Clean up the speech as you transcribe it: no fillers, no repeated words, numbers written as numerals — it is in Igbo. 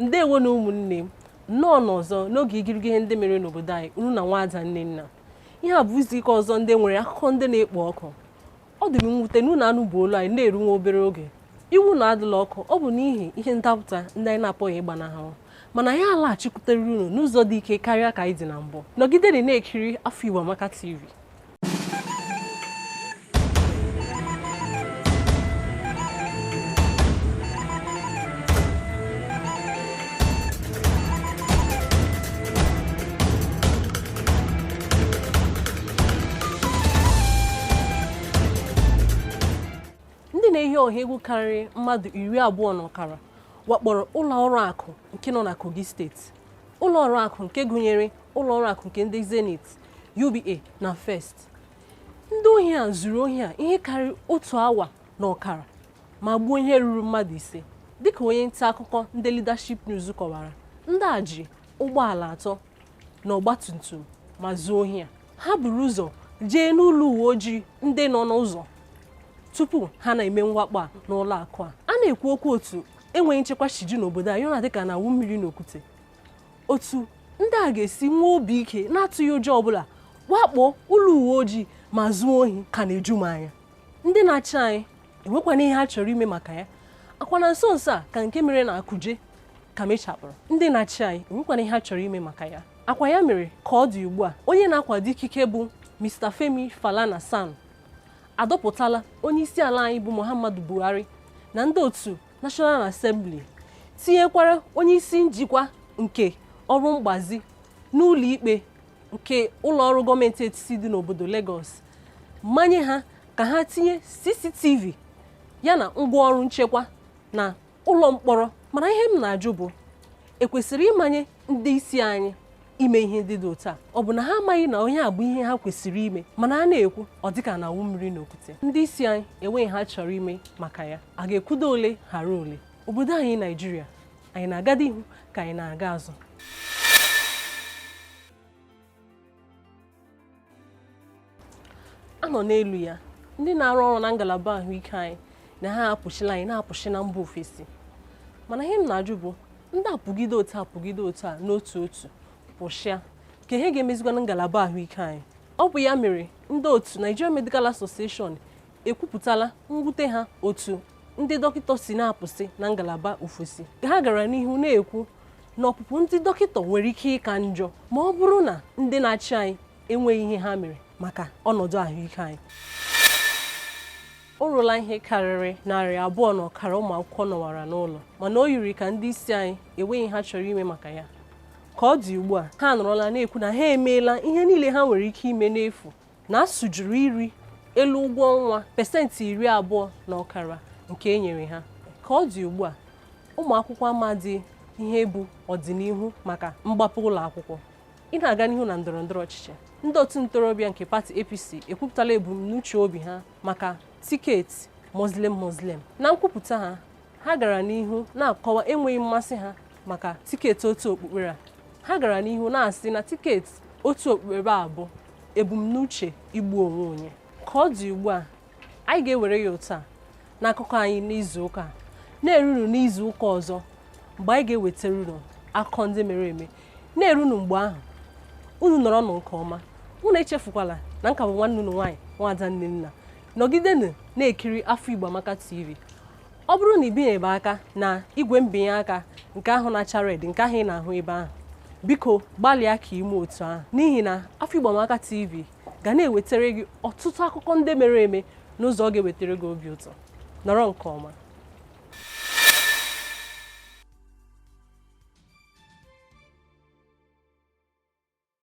Ndewo na ụmụnne m, nnọọ n'ọzọ n'oge igirigi ihe ndị mere n'obodo anyị, unu na nwaada Nnenna. Ihe a bụ izu ike ọzọ ndị nwere akụkọ ndị na-ekpo ọkụ. Ọ dị m mwute na unu anụbu olu anyị na-eru nwa obere oge. Iwu na adịla ọkụ, ọ bụ n'ihi ihe ndapụta ndị anyị na-apụghị ịgbanahụ. Mana anyị alaghachikwutere unu n'ụzọ dị ike karịa ka anyị dị na mbụ. Nọgidenu na-ekiri Afọ Igbo Amaka TV. Ndị na-eyi ọha egwu karịrị mmadụ 20.5 wakporo ụlọ ọrụ akụ nke nọ na Kogi steeti. Ụlọ ọrụ akụ nke gụnyere ụlọ ọrụ akụ nke ndị Zenith, UBA na First. Ndị ohi a zuru ohi a ihe karịrị 1.5 awa ma gbuo ihe ruru mmadụ 5. Dịka onye nta akụkọ ndị Leadership News kọwara, ndị a ji ụgbọala 3 na ọgbatumtum ma zuo ohi a. Ha buru ụzọ jee n'ụlọ uwe ojii ndị nọ n'ụzọ tupu ha na-eme mwakpo a n'ụlọ akụ a. A na-ekwu okwu otu enweghị nchekwa shiju n'obodo a, ya dịka na-awụ mmiri n'okwute. Otu ndị a ga-esi nwee obi ike na-atụghị ụjọ ọbụla wakpo ụlọ uwe ojii ma zuo ohi ka na-eju m anya. Ndị na-achị anyị enwekwana ihe ha chọrọ ime maka ya. Akwa na nso nso a ka nke mere na Akuje ka mechapụrụ. Ndị na-achị anyị enwekwana ihe ha chọrọ ime maka ya. Akwa ya mere ka ọ dị ugbu a, onye na-akwado ikike bụ Mr. Femi Falana San adọpụtala onye isi ala anyị bụ Muhammadu Buhari na ndị otu National Assembly, tinyekwara onye isi njikwa nke ọrụ mgbazi n'ụlọ ikpe nke ụlọ ọrụ gọọmenti etiti dị n'obodo Lagos, manye ha ka ha tinye CCTV yana ngwaọrụ nchekwa na ụlọ mkpọrọ. Mana ihe m na-ajụ bụ, ekwesịrị ịmanye ndị isi anyị ime ihe ndị dị otu a? Ọ bụ na ha amaghị na onye a bụ ihe ha kwesịrị ime, mana a na-ekwu ọ dịka na-awụ mmiri n'okwute. Ndị isi anyị enweghị ha chọrọ ime maka ya. A ga-ekwudo ole ghara ole? Obodo anyị Naijiria, anyị na-agada ihu ka anyị na-aga azụ? A nọ n'elu ya, ndị na-arụ ọrụ na ngalaba ahụike anyị na ha apụchila anyị na-apụchi na mba ofesi. Mana ihe m na-ajụ bụ, ndị apụgide otu apụgide otu a n'otu otu pụchịa, ka ihe ga-emezikwa na ngalaba ahụike anyị? Ọ bụ ya mere ndị otu Nigeria Medical Association ekwupụtala mwute ha otu ndị dọkịta si na-apụsị na ngalaba ofesi. Ha gara n'ihu na-ekwu na ọpụpụ ndị dọkịta nwere ike ịka njọ ma ọ bụrụ na ndị na-achị anyị enweghị ihe ha mere maka ọnọdụ ahụike anyị. O ruola ihe karịrị 250 ụmụ akwụkwọ nọwara n'ụlọ, mana o yiri ka ndị isi anyị enweghị ha chọrọ ime maka ya. Ka ọ dị ugbu a, ha anọrọla na-ekwu na ha emeela ihe niile ha nwere ike ime n'efu, na asụjuru iri elu ụgwọ ọnwa 20.5% nke e nyere ha. Ka ọ dị ugbu a, ụmụ akwụkwọ amadị ihe bụ ọdịnihu maka mgbape ụlọ akwụkwọ. Ị na-aga n'ihu na ndọrọ ndọrọ ọchịchị. Ndị otu ntorobịa nke pati APC ekwupụtala ebumnuche obi ha maka tiketi Muslim Muslim. Na nkwupụta ha, ha gara n'ihu na-akọwa enweghị mmasị ha maka tiketi otu okpukpere a. Ha gara n'ihu na-asị na tiketi otu okpukpere a bụ ebumnuche igbu onwe onye. Ka ọ dị ugbu a, anyị ga-ewere ya otu a n'akụkọ anyị n'izu ụka a, na-erunu n'izu ụka ọzọ mgbe anyị ga-ewetara unu akụkọ ndị mere eme. Na-erunu mgbe ahụ, unu nọrọ nụ nke ọma. Unu echefukwala na nka bụ nwanne unu nwaanyị, nwaada Nnenna. Nọgidenụ na-ekiri Afọ Igbo Amaka TV. Ọ bụrụ na ị binyebe aka na igwe mbinye aka nke ahụ na-acha red, nke ahụ ị na-ahụ ebe ahụ, biko gbalịa ka ime otu ahụ, n'ihi na Afọ Igbo Amaka TV ga na-ewetara gị ọtụtụ akụkọ ndị mere eme n'ụzọ ọ ga-ewetara gị obi ụtọ. Nọrọ nke ọma.